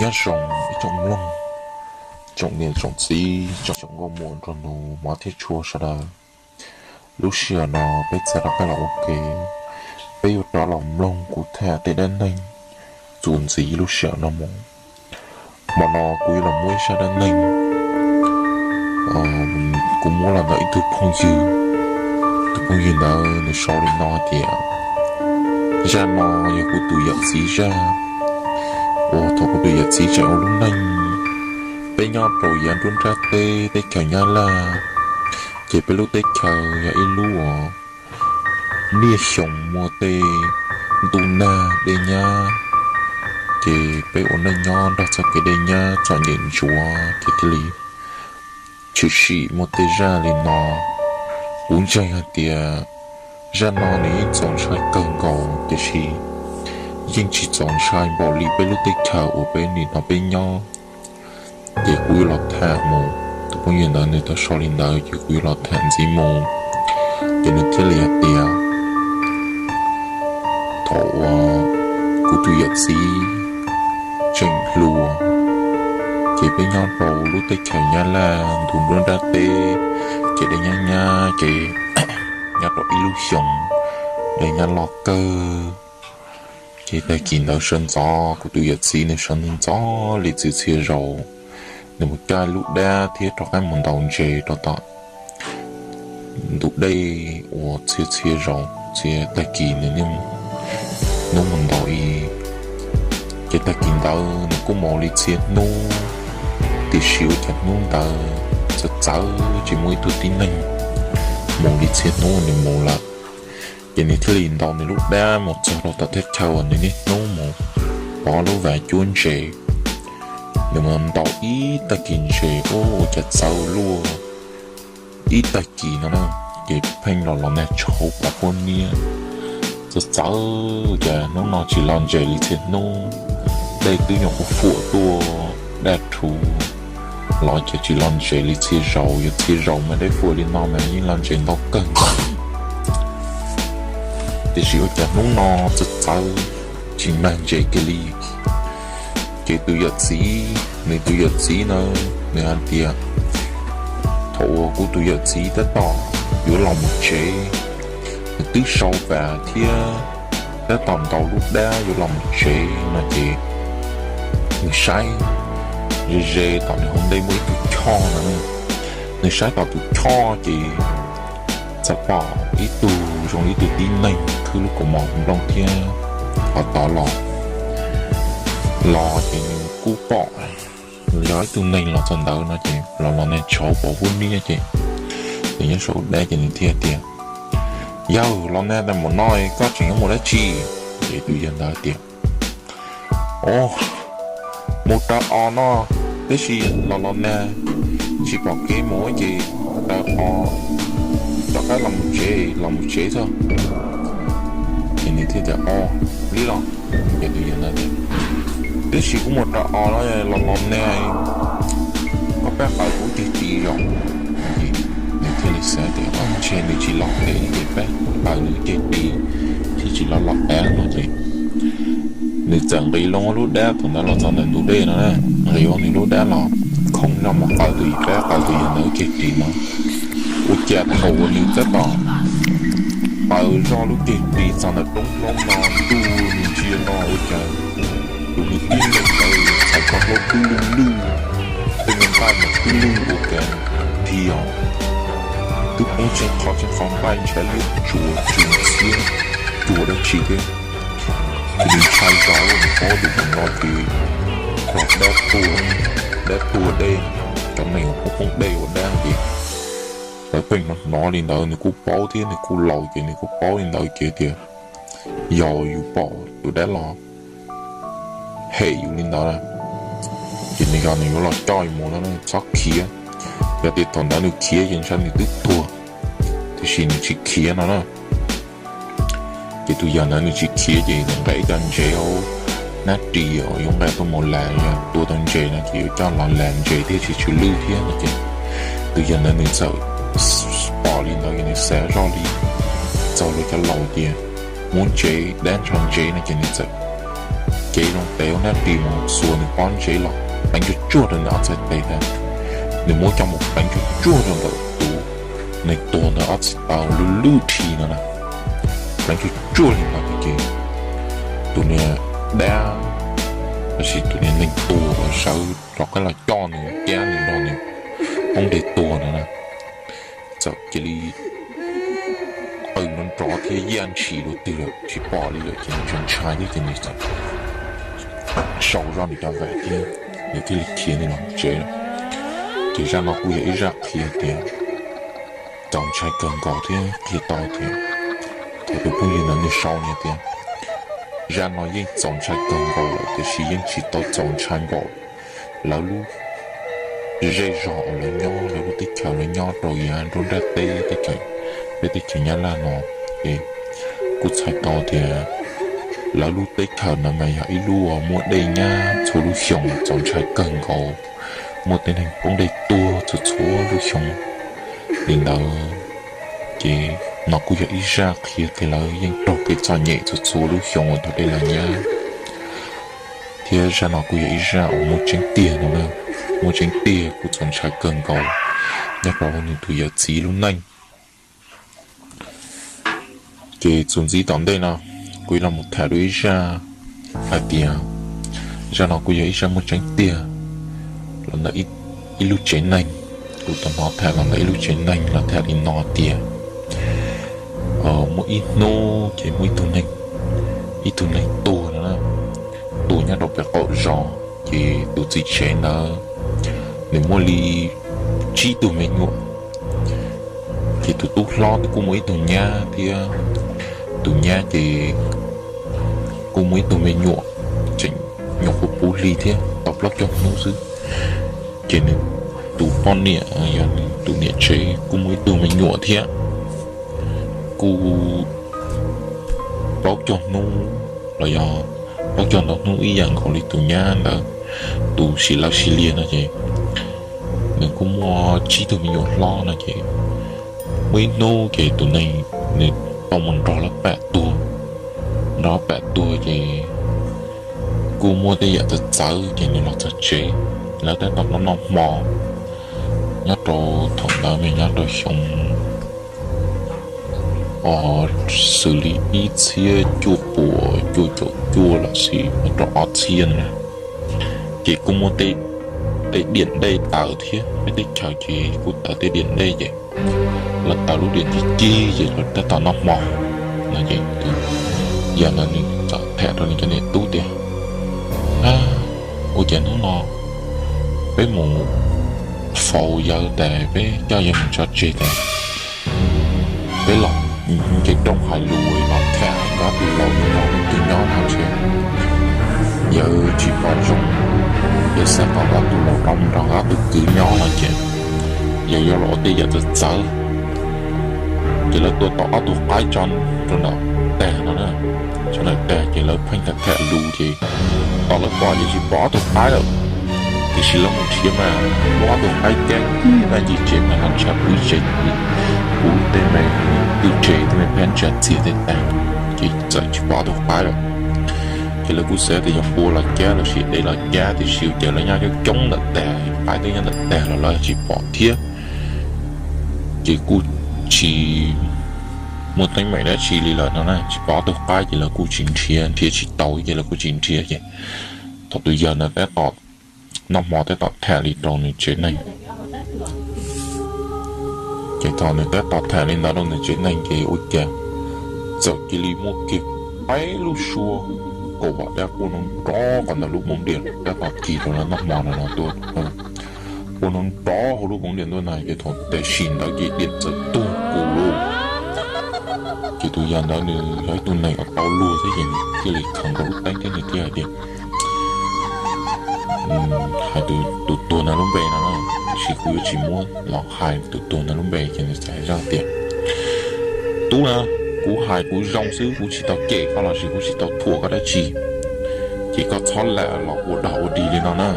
Nyob zoo ib tsoom mloog, tsoom niam tsoom txiv, tsoom nkauj muam nraug nus, hmov thiab tshua sawv daws. Lub sij hawm no peb txawm rov qab los ua ke, peb yuav rov los mloog kuv tham tej dab neeg txuas ntxiv lub sij hawm no mus. Hmo no kuv yuav los muab ib zaj dab neeg, kuv muab los ntawm ib tug phooj ywg. Tus phooj ywg ntawd nws sau li no hais tias, zaj no yog kuv tus yawm txiv zaj, uas thaum kuv tus yawm txiv tseem ua lub neej, peb nyob rau yav nruab nrab teb teb chaws Nyab Laj, ces peb lub teb chaws yog ib lub uas niaj xyoo muaj tej ntuj nag dej nyab, ces peb ua neej nyob nrog txoj kev dej nyab txom nyem ntsuav ces thiaj li tshwm sim muaj tej zaj li no. Kuv ntseeg hais tias zaj no nws yeej txaus ntshai kawg nkaus tiam sis yeej tsis txaus ntshai npaum li peb lub teb chaws uas peb nim no peb nyob. Ces kuv yuav los tham mus, tus phooj ywg ntawd nws tau sau li ntawd ces kuv yuav los tham ntxiv mus. Ces nws thiaj li hais tias, thaum uas kuv tus yawm txiv tseem hluas, ces peb nyob rau lub teb chaws Nyab Laj ntu nruab nrab teb, ces dej nyab nyab ces nyob rau ib lub xyoo dej nyab loj kawg. Ces tag kis ntawd sawv ntxov kuv tus yawm txiv nws sawv ntxov li txhia txhia zaus, nws mus caij lub dab thiab rov qab mus ntaus ntses rau tom ntug dej uas txhia txhia zaus txhia tag kis nws niaj hnub mus ntaus ib. Ces tag kis ntawd nws kuj mus li txhia hnub, tiam sis ua cas hnub ntawd txawv txawv tsis muaj ib tug tib neeg mus li txhia hnub nws mus lawm. Ces nws thiaj li ntaus nws lub dab mus txog rau tom thaj chaw uas nws niaj hnub mus pov lub vas cuab ntses. Nws mus ntaus ib tag kis ntses ua cas txawv luaj ib tag kis no na, ces pheej los los nag tshauv pov huab niab. Txawv txawv cas hnub no tsis los ntses li txhia hnub, dej twb nyuam qhuav fuam tuaj daj rhuv los cas tsis los ntses li txhia zaus, yog txhia zaus mas dej fuam li no mas yeej los ntses ntau kawg nkaus. Tiam sis ua cas hnub no txawv txawv tsis mag ntses kiag li. Ces tus yawm txiv, nws tus yawm txiv na, nws hais tias thaum uas kuv tus yawm txiv tab tom yuav los mus tsev, nws twb sau vas thiab tab tom ntaus lub dab yuav los mus tsev no ces nws saib ze ze tom nws hauv ntej muaj ib tug choj no. Nws saib tom tus choj ces txawm pom ib tug zoo li ib tug tib neeg khwb lub kaus mom nplooj thiab qhov tod los. Los ces nws kuj pom yog ib tug neeg los txog ntawd no ces los los nag tshauv pov huab niab ces nws nyob saum dab ces nws thiaj tias, yawg, los nag tas npaum no koj tseem yuav mus dab tsi? Ces tus yawg ntawd tias, o, mus raws os no, tab sis los los nag tsis pom kev mus ces raws os, rov qab los mus tsev, los mus tsev xwb. Ces nws thiaj tias, o, li los. Ces tus yawg ntawd tias, tab sis kuv mus raws os no los los nag, koj pab qaws kuv ceg ris os. Ces nws thiaj li xav tias, o, ntshe nws tsis los pem ces pab qaws nws ceg ris thiab tsis los los av no ces nws txawm nqis loo lub dab thaum ntawd los txog ntawm ntug dej no, nqis ua nws lub dab los khoov zoj mus qaws tus, pab qaws tus yawg ntawd ceg ris no. Ua cas thaum uas nws tab tom qaws zoj lub ceg ris txog ntawm roob hlob no, ntuj nws ntsia no ua cas tus niag tib neeg ntawd txhais ko hlo twb lwj lwj, tej me nqaij mas twb lwj ua cas nthi os, twb poob tseeb qhov tseeb qhov nqaij ntshav liab tsuas tsw ntxhiab cuag dab tsi thiab. Ces nws ntshai zog, nws paub tias tus no ces yog dab tuag, dab tuag dej, cov neeg uas poob poob dej ua dab ces lawv pheej hnov hnov li ntawd, nws kuj paub thiab nws kuj laus ces nws kuj paub li ntawd ces tias yog yus pom tus dab los hem yus li ntawd na, ces nws yog nws yuav los coj yus mus no, txhob khiav. Yog tias thaum ntawd nws khiav ces ntshai nws twb tuag, tiam sis nws tsis khiav no na. Ces tus yawg ntawd nws tsis khiav ces nws nqa ib co ntsev hauv hnab ris uas yuav nqa tuaj mus las, yog tua tau ntses no ces yuav coj los las ntses thiaj tsis tsw lwj thiab no ces tus yawg ntawd nws txawm pom li ntawd ces nws xav zoj li txog lawv cov laus tias muab ntsev dab nrho ntsev no ces nws txawm cev loo tes ua nab ris mus xuas nws pob ntseg los pleev tsuag tsuag rau ntawm ob txhais tes ntag. Nws muab coj mus pleev tsuag tsuag rau ntawm tus neeg tuag ntawd ob txhais taw lub lub rhi no na. Pleev tsuag tsuag li no ces tus niag dab, los sis tus niag neeg tuag uas sawv rov qab los coj nws thiab nws nrog nws poob dej tuag no na, txawm cia li qw nrov nrov thiab yaj ntshis dua twg lawm tsis pom li lawm ces nws ntshai ntshai thiab ces nws txawm sau zoj nws cov vam thiab nws thiaj li khiav nws los tsev lawm. Ces zaj no kuj yog ib zaj qhia tias txaus ntshai kawg nkaus thiab qhia tau tias thaum tus phooj ywg ntawd nws sau nws tias zaj no yeej txaus ntshai kawg nkaus lawm tiam sis yeej tsis tau txaus ntshai npaum lawv lub zej zog uas lawv nyob, lawv lub teb chaws lawv nyob rau yav nruab nrab teb, teb chaws, peb teb chaws Nyab Laj no. Es kuj txhais tau tias lawv lub teb chaws no mas yog ib lub uas muaj dej nyab txhua lub xyoo txaus ntshai kawg nkaus, muaj tej neeg poob dej tuag txhua txhua lub xyoo li ntawd. Ces no kuj yog ib zaj qhia tias lawv yeej raug kev txom nyem txhua txhua lub xyoo uas tau dej los nyab. Thiab zaj no kuj yog ib zaj uas muaj tseeb tiag no, muaj tseeb tiag kuj txaus ntshai kawg nkaus nyob rau nws tus yawm txiv lub neej. Ces txuas ntxiv tom ntej no kuv yuav los mus tham dua ib zaj hais tias zaj no kuj yog ib zaj muaj tseeb tiag los ntawm ib lub tsev neeg. Kuv tau hnov tham los ntawm ib lub tsev neeg los tham li no tias muaj ib hnub ces muaj ib tug neeg, ib tug neeg tuag no, tuag nyob rau pem qaum zos. Ces tus txiv tsev ntawd nws muaj li tsib tug me nyuam. Ces tus tub hlob kuj muaj ib tug nyab thiab, tus nyab ces kuj muaj ib tug me nyuam, tseem nyuam qhuav puv hli thiab tau plaub caug hnub xwb. Ces nws tus poj niam, yog nws tus niam tsev kuj muaj ib tug me nyuam thiab, kuj plaub caug hnub los yog plaub caug ntau hnub ib yam nkaus li tus nyab ntawd, tus sis lawv sis liag no ces nws kuj muaj tsib tug me nyuam hlob no ces muaj ib hnub ces tus neeg nws tau mus nrog lawv pam tuag, nrog pam tuag ces kuj muaj tej yam txawv txawv ces nws los txog tsev, lawv tab tom noj noj hmo. Nyob rau thaum ntawd mas nyob rau xyoo xws li ib txhiab cuaj puas cuaj caum cuaj los sis nyob rau ob txhiab na, ces kuj muaj tej diam dej tawv thiab, peb teb chaws ces kuj tawv tej diam dej ces lawv tawv lub diam cig cig ces lawv tab tom noj hmo no ces tus yawg ntawd nws txawm tham rau nws cov niam tub tias, ua cas hnub no peb mus faus yawg tas peb coj yawg mus tso tseg tas peb los nce rooj hais lus los tham nkawd ob tug laus nrog leej twg nyob no ntshe yawg tsis pom zoo, yawg xav kom nkawd ob tug laus rov mus nrog nkawd ob tug kwv nyob no ces yawg yuav los ua tej yam txawv txawv. Ces lawv tua tau ob tug qaib tso rau ntawm tag no na, tso ntawm tag ces lawv pheej tham tham lus ces tos lawv pom ces tsis pom ob tug qaib lawm. Tiam sis lawv mus nrhiav mas muaj ob tug qaib cab ib ncig tsev mas los ntshav puv ib tsev, puv tej me tw tsev tej me phab ntsa txiag tej tag, ces txawm tsis pom ob tug qaib lawm. Ces lawv kuj xav tias yog pua los cab los sis dev los cab tiam sis ua cas lawv nyob coob coob ntawm tag, qaib twb nyob ntawm tag los lawv tsis pom thiab. Ces kuj tsis muaj teeb meem dab tsi li lawm no na, tsis pom ob tug qaib ces lawv kuj tsis nrhiav, nrhiav tsis tau ces lawv kuj tsis nrhiav ces thaum tus yawg ntawd tab tom noj hmo tab tom tham li rau nws tsev neeg. Ces thaum nws tab tom tham li ntawd rau nws tsev neeg ces ua cas txawm cia li muaj kiag peb lub suab kaum vam dab quaj nrov nrov qhov ntawm lub moov diam tab tom kis rau lawv noj hmo no no tuaj, quaj nrov nrov hauv lub moov diam tuaj na. Ces thaum tam sim ntawd ces diam txawm tuag kuv lauj. Ces tus yawg ntawd nws yog ib tug neeg uas tau luag thiab ces nws thiaj li khaws nkaus lub teeb thiab nws thiaj hais tias, hais tus tuag ntawd lub npe no, tiam sis kuv yuav tsis muab los hais tus tuag ntawd lub npe ces nws txawm hais zaj tias, tub na, kuv hais kuv zoo xwb, kuv tsis tau cem koj los sis kuv tsis tau thuam koj dab tsi, ces koj txhob lam los ua dog ua dig li no na.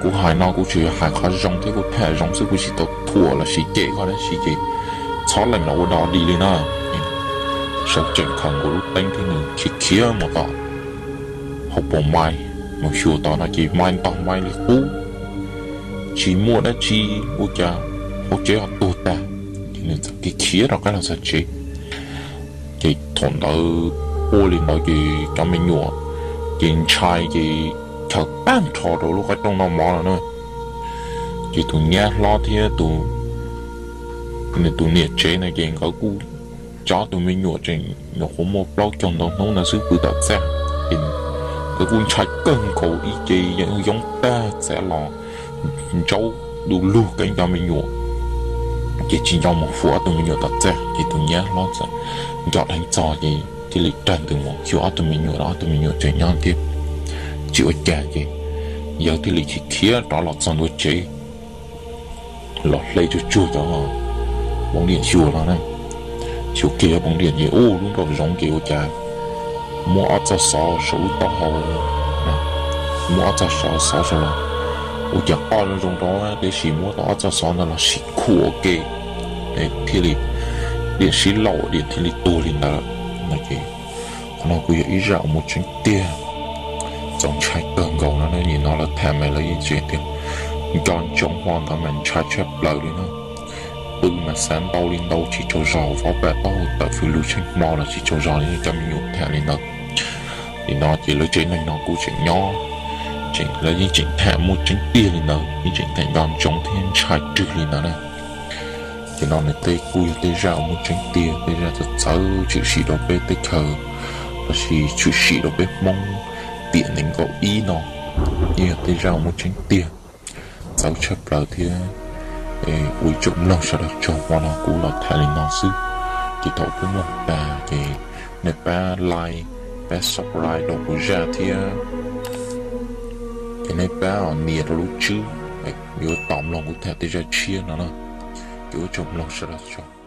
Kuv hais no kuv tsuas yog hais qhov zoo thiab kuv tham zoo xwb, kuv tsis tau thuam los sis cem koj dab tsi ces txhob lees los ua dog ua dig li na. Sawv tsees khaws nkaus lub teeb thiab nws khiav khiav mus tom hauv paus mais mus xyuas tom no ces mais ntog mais li qub, tsis muaj dab tsi, ua cas hauv tsev ho tuag tag. Ces nws txawm khiav khiav rov qab los txog tsev. Ces thaum ntawd ua li ntawd ces cov me nyuam ces ntshai ces chaws tag nrho rau lub qab rooj noj mov no na. Ces tus nyab hlob thiab tus, nws tus niam tsev no ces nkawd kuj, cov tus me nyuam tseem nyuam qhuav muaj plaub caug ntau hnub ntawd xwb pw tom txaj, ces nkawd kuj ntshai kawg nkaus ib ce yeej yoob tag txav los ntsaub du lug keeb cov me nyuam, ces tsis nco mus fuv ob tug me nyuam tom txaj. Ces tus nyab hlob txawm nco dheev txog ces thiaj li rag ntws mus xyuas ob tug me nyuam los ob tug me nyuam tseem nyob thiab, tsis ua cas. Ces yawg thiaj li khiav khiav rov los txog ntua tsev, los hle tsuag tsuag cov poov diam xyuas no na. Xyuas kiag cov poov diam ces ua lub nraum zoov ces ua cas muab ob txoj xov saum lub taub hau, muab ob txoj xov xov saum los, ua cas qoj zoo zoo rau, tiam sis muab tau ob txoj xov ntawd los sim khuam ua ke, thiaj li diam sib laum diam thiaj li tuag li ntawd. No ces qhov no kuj yog ib zaj uas muaj tseeb tiag, txaus ntshai kawg nkaus no. Nim no lawv tham mas lawv yeej tseem tias nco ntsoov hmo ntawd mas ntshai tshaj plaws li no. Pw mas xav ntau li ntau tsis tsaug zog, vov pam taub hau tawm fws lug tsheej hmo los tsis tsaug zog li cov me nyuam tham li ntawd. Nim no ces lawv tsev neeg no kuj tseem nyob, tseem lawv yeej tseem tham muaj tseeb tiag li ntawd, yeej tseem tham nco ntsoov thiab ntshai rwg li ntawd na. Ces no nws tej kuj yog tej zaj uas muaj tseeb tiag, tej zaj txawv txawv tshwm sim rau peb teb chaws lossis tshwm sim rau peb Hmoob tiam nees nkaum ib no, yeej yog tej zaj uas muaj tseeb tiag, txawv tshaj plaws thiab. Ua ib tsoom mloog sawv daws tsaug, hmo no kuv los tham li no xwb. Ces thaum kuv mloog tas ces nej pab like, pab subscribe rau kuv zaj thiab, ces nej pab nias rau lub tswb yuav tos mloog kuv tham tej zaj tshiab no na. Ces ua tsaug mloog sawv daws tsaug.